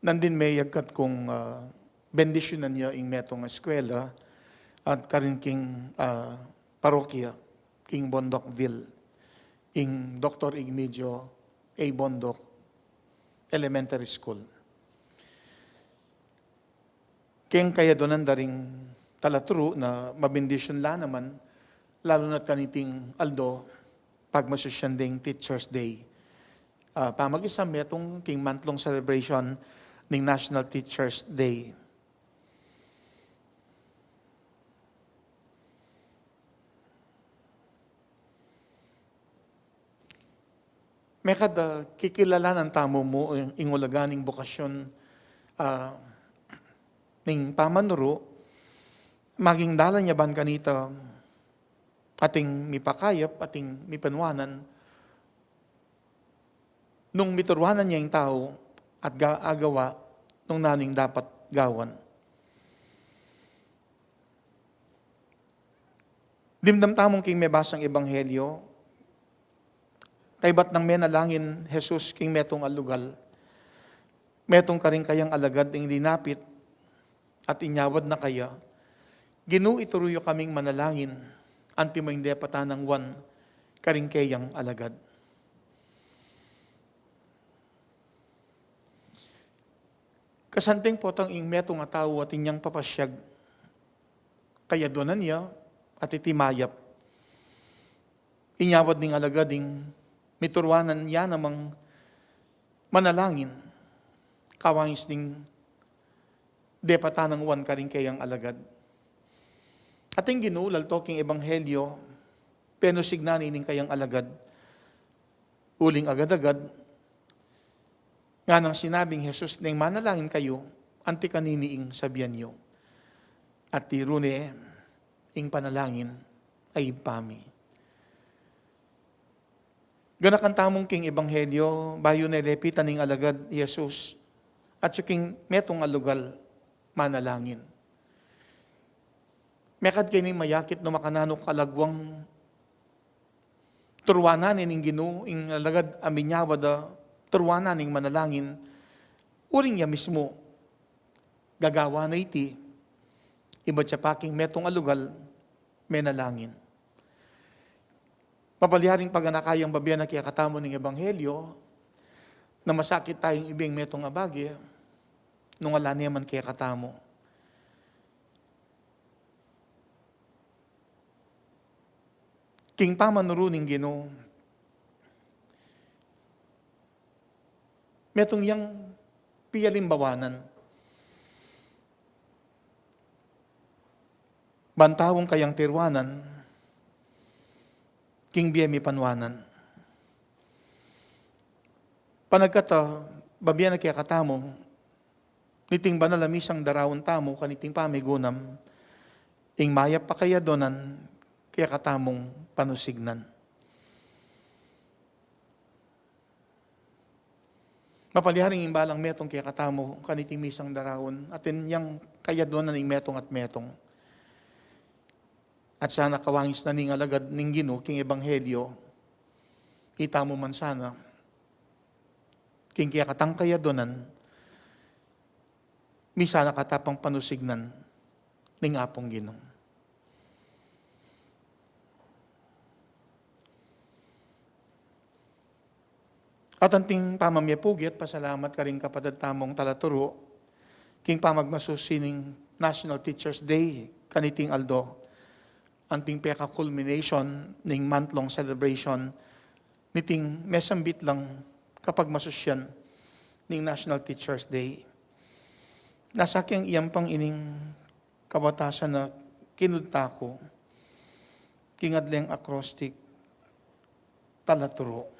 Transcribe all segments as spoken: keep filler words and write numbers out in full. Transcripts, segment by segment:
Nandin me yagkat kung, ah, bendisyunan ya ing metung a eskwela at karin king, ah, parokya king Bondocville, ing Doktor Igmedio A. Bondoc Elementary School. Keng kayadunan da ring talaturu na mabindisyun la naman, lalu na't kaniting aldo, pagmasusyan ding Teachers' Day. Ah, pamag-isang metung king month-long celebration ning National Teachers' Day. Mekad, ah, kikilalanan tamu mu ing, ing ulaga ning bokasyon, ah, ning pamanuru, maging dalan ya ban kanita ating mipakayap, ating mipanuanan, nung mituruanan ya ing tau at ga-, agawa nung nanu ing dapat gawan. Dimdam tamung king mebasang ebanghelyo, kaybat nang menalangin Jesus king metung a lugal, metung karing kayang alagad ing linapit at inyawad na kaya, "Ginu, ituru yu kaming manalangin, antimo ing depatan nang wan karing keyang alagad." Kasanting potang ing metung a tau atin yang papasyag, kayaduanan ya at iti mayap. Inyawad ning alagad ing mituruanan ya namang manalangin, kawangis ning depatan nang wan karing keyang alagad. Ating Ginu, lalto king ebanghelyo, penusig na ne ning kayang alagad. Uling agad-agad, nganang sinabing Jesus, "Neng manalangin kayu, anti kanini ing sabian yu." At tiru ne, "Ing panalangin a Ibpa mi." Ganakan tamung king ebanghelyo, bayu ne lepitan ning alagad Jesus, at yu king metung a lugal manalangin. Mekad keni mayakit no makananu kalagwang turuanan ne ning Ginu ing alagad a minyawad a turuanan ning manalangin, uling ya mismu gagawa na iti, ibat ya pa king metung a lugal menalangin. Mapalyaring paganaka yang babie na kekatamu ning ebanghelyo, na masakit tayung ibie ing metung a bage, nung ala ne man kekatamu. King pamanuru ning Ginu, metung yang pialimbawanan ban taung kayang tiruanan king bie mipanuanan. Panagkat a babie na kekatamu niting banal a misang daraun tamu kaniting pamigunam, ing mayap a kayaduanan kekatamung panusignan. Mapalyaring ing balang metung kekatamu kaniting misang daraun, atin yang kayaduanan ing metung at metung. At sana kawangis na ning alagad ning Ginu king ebanghelyo, itamu man sana king kekatang kayaduanan, misan a katapang panusignan ning Apung Ginu. At anting pamamie pugi at pasalamat karing kapatad tamung talaturu king pamagmasusi ning National Teachers' Day kaniting aldo, anting peka-culmination ning month-long celebration niting mesambit lang kapagmasusyan ning National Teachers' Day. Nasa keng iyampang ining kabatasan a kinudta ku king adleng acrostic talaturu.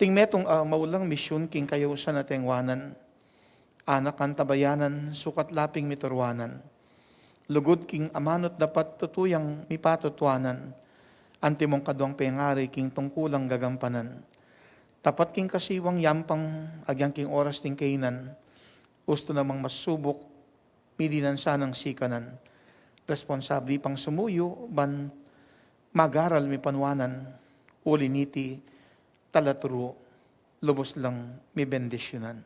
Ting metung a maulang misyun king kayausan a tengwanan, anak antabayanan, sukat laping mituruanan. Lugud king amanut dapat tutu yang mipatutuanan, antimong kaduang pengari king tungkulang gagampanan. Tapat king kasiwang yampang agyang king oras ning kainan, ustu namang masubuk, mili nang sanang sikanan. Responsabli pang sumuyu ban mag-aral mipanuanan, uli niti talaturu lubus lang mibendisyunan.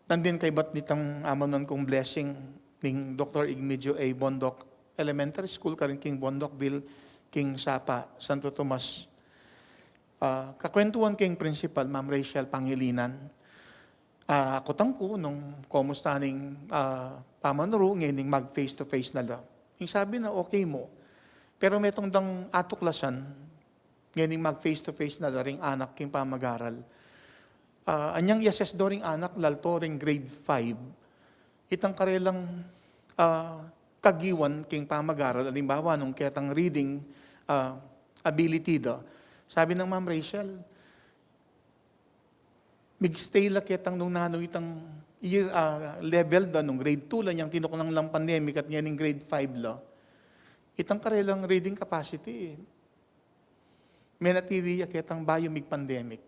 Nandin kaybat nitang amanuan kung blessing ning Doktor Igmedio A. Bondoc Elementary School, karin king Bondocville, king Sapa, Santo Tomas. Ah, kakwentuan king principal, Ma'am Rachel Pangilinan. Ah, akutan ku nung kumusta ning, ah, pamanuru ngening mag face to face na la. Ing sabi na, okay mu. Pero metung dang atuklasan, ngening mag face to face na la ring anak king pamagaral. Ah, anyang i-assess do ring anak, lalto ring grade five. Itang karelang, ah, kagiwan king pamagaral, alimbawa, nung ketang reading, ah, ability da. Sabi nang Ma'am Rachel, mig-stay la ketang nung nanu itang year, ah, level da, nung grade two la yang tinuknang lang pandemic at ngening grade five la. Itang karelang reading capacity, menatili ya ketang bayu mig-pandemic.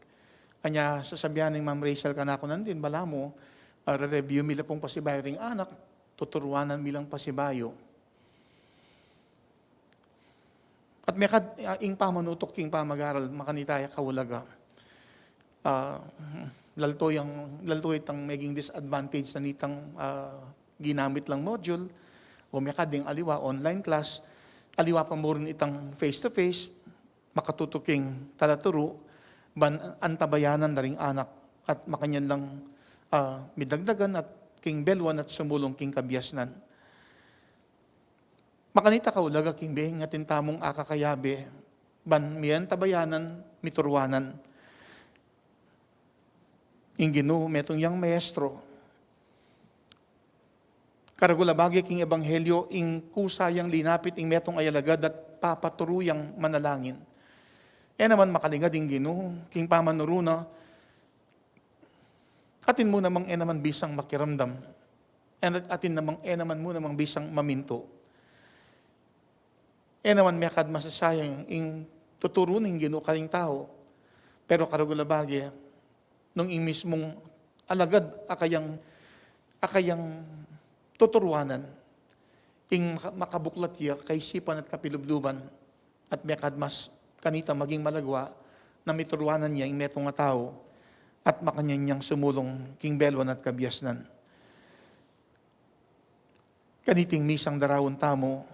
Anya sasabian ning Ma'am Rachel kanaku nandin, balamu, ah, re-review mi la pung pasibayu ring anak, tuturuanan mi lang pasibayu. At mekad, ah, ing pamanutuk king pamagaral, makanita ya kaulaga. Ah, lalto yang, lalto itang meging disadvantage na nitang, ah, ginamit lang module, o mekad ding aliwa, online class, aliwa pa mu rin itang face to face, makatutuking talaturu, ban antabayanan da ring anak, at makanyan lang, ah, midagdagan at king beluan at sumulung king kabiasnan. Makanita kaulaga king beng atin tamung akakayabe, ban miantabayanan, mituruanan. Ing Ginu, metung yang maestro. Karagul a bage king ebanghelyo, ing kusa yang linapit ing metung a alagad at papaturu yang manalangin. E naman makalingad ing Ginu, king pamanuru na, atin mu namang e naman bisang makiramdam. At atin namang e naman mu namang bisang mamintu. E naman mekad masasayang ing tuturu ning Ginu karing tau. Pero karagul a bage, nung ing mismung alagad a kayang, a kayang tuturuanan, ing maka-, makabuklat ya kaisipan at kapilubluban, at mekad mas kanita maging malagwa na mituruanan ya ing metung a tau, at makanyan yang sumulung king beluan at kabiasnan. Kaniting misang daraun tamu,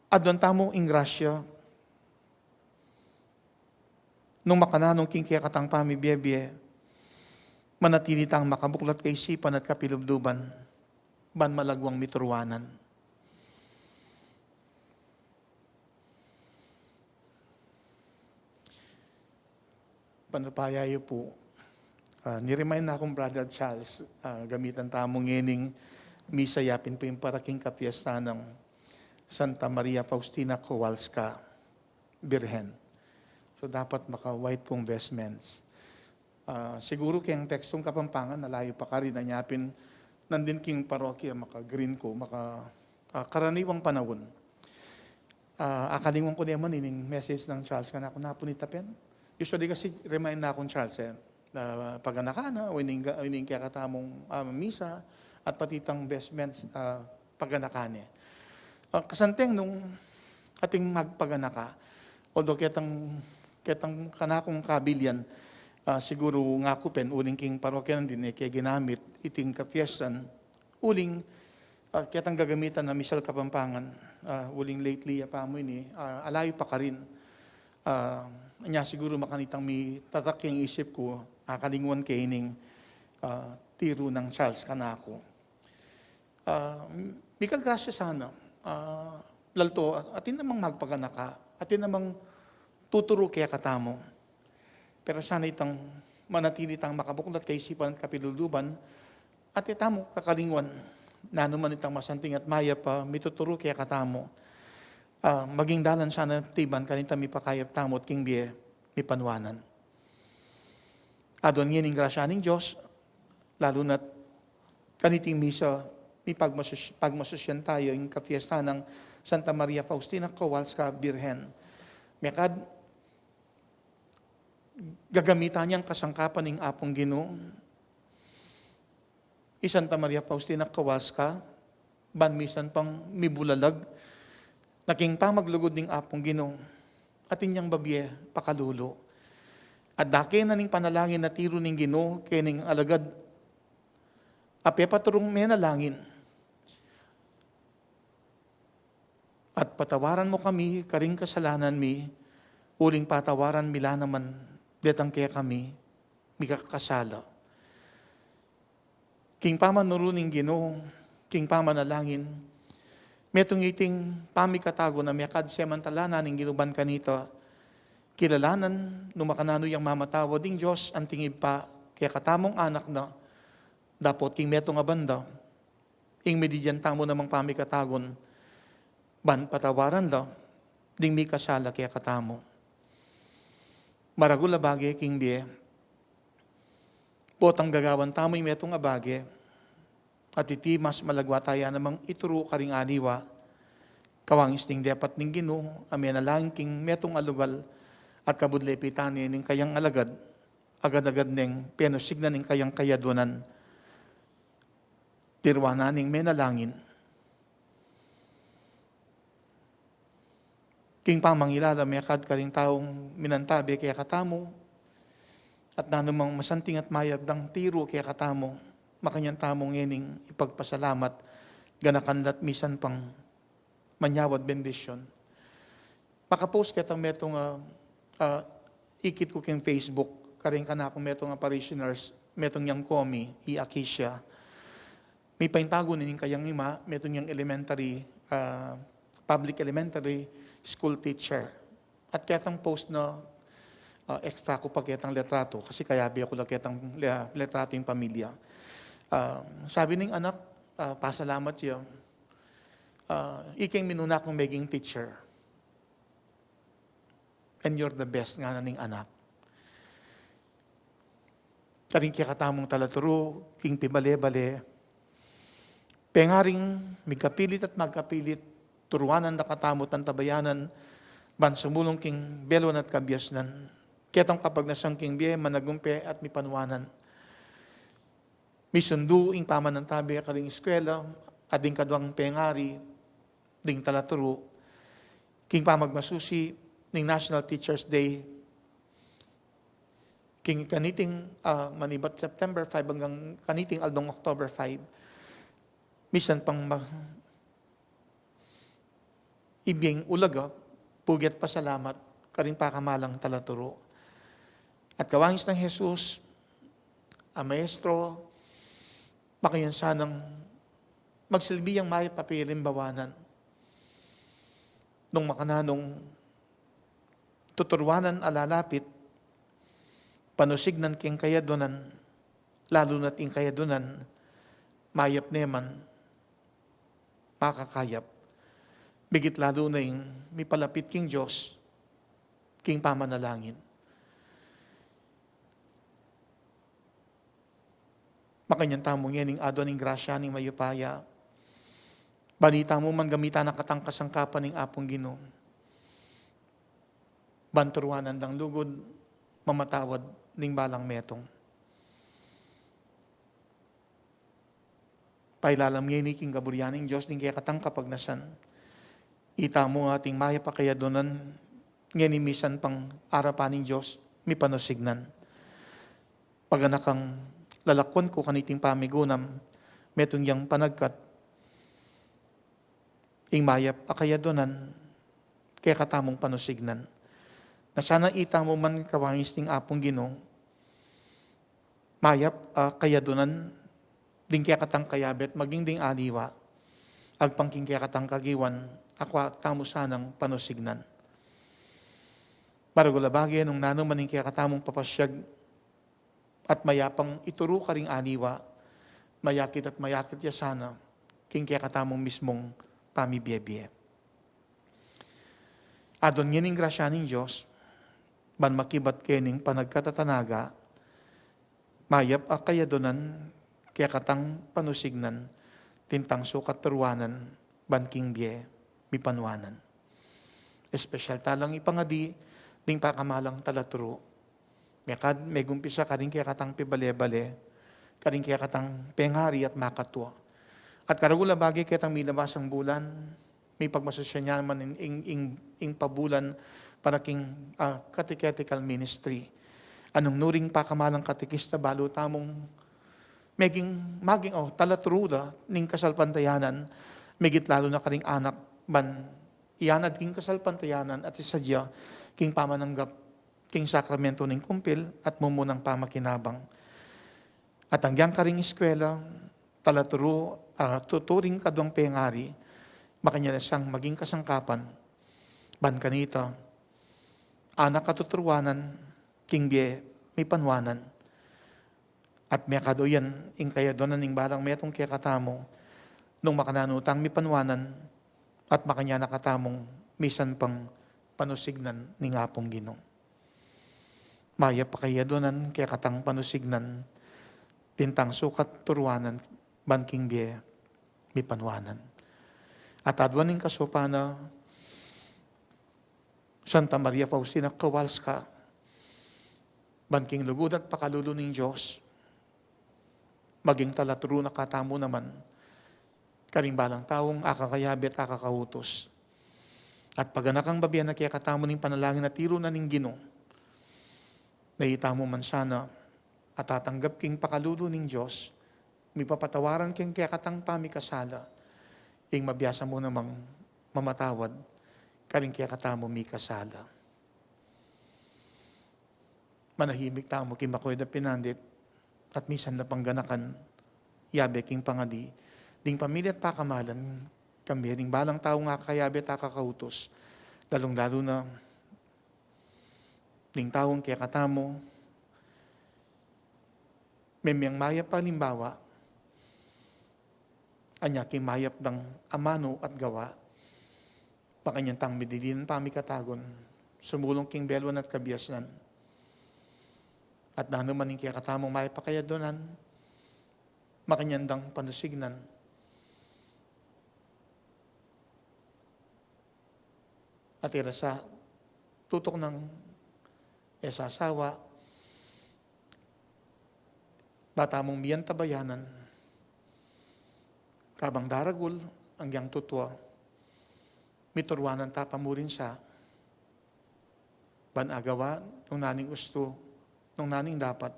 aduan tamu ing grasya, nung makananu king kekatang pamibie-bie, manatili tang makabuklat kaisipan at kapilubluban, ban malagwang mituruanan. Panupaya yu pu. Ah, ni-remind na kung Brother Charles, ah, gamitan tamu ngening misa yapin pu ing para king kapiestan nang Santa Maria Faustina Kowalska, Birhen. So, dapat maka-white pung vestments. Ah, siguru keng tekstung Kapampangan, alayu pa karin, anya pin nandin king parokya, maka-green ku, maka, ah, karaniwang panaun. Ah, akalingwan ku ne man ining message nang Charles kanaku, napunit a pin. Usually kasi remind na kung Charles, eh, na paganakan na, o ining, ining kekatamung, ah, misa, at pati itang vestments, ah, paganakan ne. Ah, kasanteng nung atin magpaganaka, although ketang, ketang kanakung kabilian, ah, siguru ngaku pin, uling king parokya nandin e ke ginamit iting kapiestan, uling, ah, ketang gagamitan na misal Kapampangan, ah, uling lately ya pamu ini, ah, alayu pa karin. Ah, nya siguru makanitang mitatak yang isip ku, ah, akalingwan ke ining, ah, tiru nang Charles kanaku. Ah, mikal grasya sana, ah, lalto, atin namang magpaganaka, atin namang tuturu kekatamu. Pero sana itang manatili tang makabuklat kaisipan at kapilubluban, at e tamu kakalingwan, nanu man itang masanting at mayap a mituturu kekatamu. Ah, maging dalan sana tiban kanitang mipakayap tamu at king bie mipanuanan. Aduan ngening grasya ning Dios, lalu na't kaniting misa, mipagmasus-, pagmasusyan tayu ing kapiestan nang Santa Maria Faustina Kowalska, Birhen. Mekad, gagamitan yang kasangkapan ning Apung Ginu i Santa Maria Faustina Kowalska, ban misan pang mibulalag na king pamaglugud ning Apung Ginu, atin yang babie pakalulu. At dake na ning panalangin a tiru ning Ginu kening alagad a pepaturung menalangin. At patawaran mu kami karing kasalanan mi, uling patawaran mi la naman detang kekami mikakasala. King pamanuru ning Ginu, king pamanalangin, metung iting pamikatagun a mekad semantala na ning Ginu ban kanita, kilalanan nu makananu yang mamatawad ing Dios anting Ibpa kekatamung anak na, dapot king metung a banda, ing mididian tamu namang pamikatagun, ban patawaran la ding mikasala kekatamu. Maragul a bage king bie, potang gagawan tamu ing metung a bage, at iti mas malagwa taya namang ituru karing aliwa, kawangis ning depat ning Ginu a menalangin king metung a lugal, at kabud lepitan ne ning kayang alagad, agad-agad neng penusignan ing kayang kayaduanan, tiruan na ning menalangin. King pamangilala mekad karing taung minantabe kekatamu, at nanumang masanting at mayap dang tiru kekatamu, makanyan tamu ngening ipagpasalamat, ganakan la't misan pang manyawad bendisyun. Makapost ketang metung, ah, ah, ikit ku king Facebook, karing kanakung metung a parishioners, metung yang komi, i Akisha. Mipaintagun ning kayang ima, metung yang elementary, ah, public elementary school teacher. At ketang post na, ah, extra ku pa ketang litratu, kasi kayabe ku la ketang li-, litratu ing pamilya. Ah, sabi ning anak, ah, pasalamat ya, ah, "Ika ing minuna kung meging teacher. And you're the best," ngana ning anak. Karing kekatamung talaturu king pibale-bale, pengaring migkapilit at magkapilit, turuanan da katamu at antabayanan, ban sumulung king beluan at kabiasnan, ketang kapagnasan king bie, managumpe at mipanuanan. Misundu ing pamanantabe karing eskwela, at ding kaduang pengari ding talaturu, king pamagmasusi ning National Teachers Day, king kaniting, ah, manibat September five anggang kaniting aldong October five, misan pang ma-, ibieng ulaga, pugi at pasalamat karing pakamalang talaturu. At kawangis nang Jesus a maestro, makanyan sanang magsilbi yang mayap a pirimbawanan nung makananung tuturuanan a lalapit, panusignan king kayaduanan, lalu na't ing kayaduanan mayap ne man makakayap. Bigit lalu na ing mipalapit king Dios king pamanalangin. Makanyan tamu ngening aduan ing grasya ning mayupaya, ban itamu man gamitan na katang kasangkapan ning Apung Ginu, ban turuanan dang lugud mamatawad ning balang metung. Pailalam ngeni king kaburian ning Dios ning kekatang kapagnasan. Itamu ating mayap a kayaduanan, ngeni misan pang arapan ning Dios, mipanusignan. Paganakang lalakwan ku kaniting pamigunam, metung yang panagkat, ing mayap a kayaduanan, kekatamung panusignan. Na sana itamu man kawangis ning Apung Ginu, mayap a kayaduanan, ding kekatang kayabe at maging ding aliwa, agpang king kekatang kagiwan, akwa tamu sanang panusignan. Maragul a bage nung nanu man ing kekatamung papasyag at mayapang ituru karing aliwa, mayakit at mayakit ya sana king kekatamung mismung pamibie-bie. Aduan ngening grasya ning Dios, ban makibat kening panagkat at tanaga, mayap a kayaduanan, kekatang panusignan, tintang sukat turuanan, ban king bie mipanuanan. Espesyal talang ipangadi ding pakamalang talaturu. Mekad, megumpisa karing kekatang pibale-bale, karing kekatang pengari at makatua. At karagul a bage ketang milabasang bulan, mipagmasusyan ya man ing, ing, ing, ing pabulan, para king, ah, catechetical ministry. Anung nuring pakamalan katekista balu tamung meging, maging, o, talaturu da ning kasalpantayanan, migit lalu na karing anak, ban iyanad king kasalpantayanan at isadia king pamananggap king sakramento ning kumpil at mumunang pamakinabang. At anggiyang karing eskwela, talaturu, ah, tuturing kaduang pengari, makanyan na siyang maging kasangkapan, ban kanita, anak a tuturuanan, king bie mipanwanan. At mekad-o yan ing kayaduanan ning balang metung kekatamu, nung makananu tang mipanwanan, at makanyan na katamung misan pang panusignan ning Apung Ginu. Mayap a kayaduanan kekatang panusignan, ding tang sukat turuanan, ban king bie mipanwanan. At aduan ning kasupanan, Santa Maria Faustina Kowalska, ban king lugud at pakalulu ning Dios, maging talaturu na katamu naman, karing balang taung akakayabe at akakautus. At paganakang babian na kekatamu ning panalangin a tiru na ning Ginu, na itamu man sana a tatanggap king pakalulu ning Dios, mipapatawaran king kekatang pamikasala, ing mabiasa mu namang mamatawad karing kekatamung mikasala. Manahimik tamu king makuaid a pinandit, at misan na pangganakan, yabe king pangadi, ding pamilya at pakamalan, kambe ding balang taung akakayabe at akakautus, lalung-lalu na ding taung kekatamu, memeng mayap a alimbawa, anya king mayap dang amanu at gawa, makanyan tang mididinan pamikatagun, sumulung king beluan at kabiasnan. At nanu man ing kekatamung mayap a kayaduanan, makanyan dang panusignan. At ira sa tutuknang e sasawa, ba tamung miyantabayanan, kabang daragul, anggiyang tutua, mituruanan ta pa murin sa, ban agawa nung naning ustu, nung naning dapat,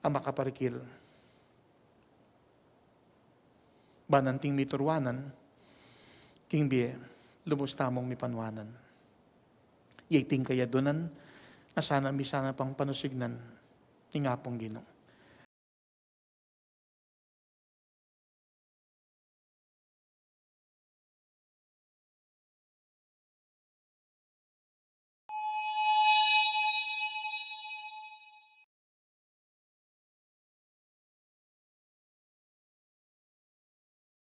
a makaparikil. Ban anting mituruanan, king bie, lubus tamung mipanwanan. Ya iting kayaduanan, a sana misan na pang panusignan, ning Apung Ginu.